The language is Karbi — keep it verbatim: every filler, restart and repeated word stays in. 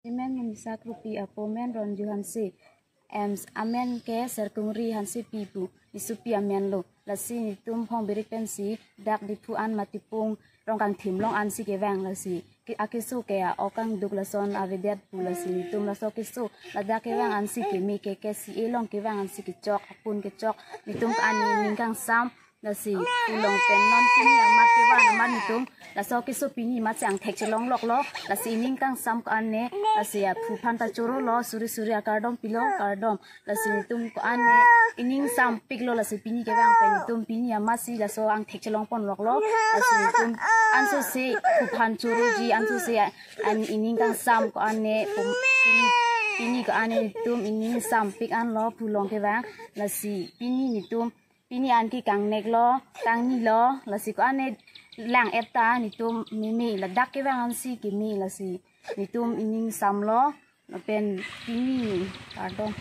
Amen Monisa Kropi, apo men Ronju Hanse. Em, amen ke Serkungri Hansepi pu, Nisopi amen lo. Lasi netum phong birik pensi dak Diphu an Matipung Rongkangthim along ansi kevang lasi. Ke akeso ke a-ok angduk lason avedet pu lasi netum laso keso ladak kevang ansi keme ke KCA along kevang ansi kechok, apun kechok, netum ke-an ne ining kangsam, lasi pulong pen non pini amat kevang amat netum laso keso pini amatsi angthek chelongloklo, lasi ining kangsam ko-anne, lasi aphu aphan ta chorolo, suri suri akardom pilo, kardom, lasi netum ko-anne ining sampiklo, lasi pini kevang pen netum pini amatsi laso angthek chelongponloklo, lasi netum ansose aphu aphan choroji, ansose an ining kangsam ko-anne pum-, pini, pini ko-anne netum ining sampik anlo pulong kevang, lasi pini netum pini an ke kangneklo, kangnilo, lasi ko-anne lang-et ta netum meme ladak kevang ansi keme, lasi netum ining samlo, lapen pini, kardom.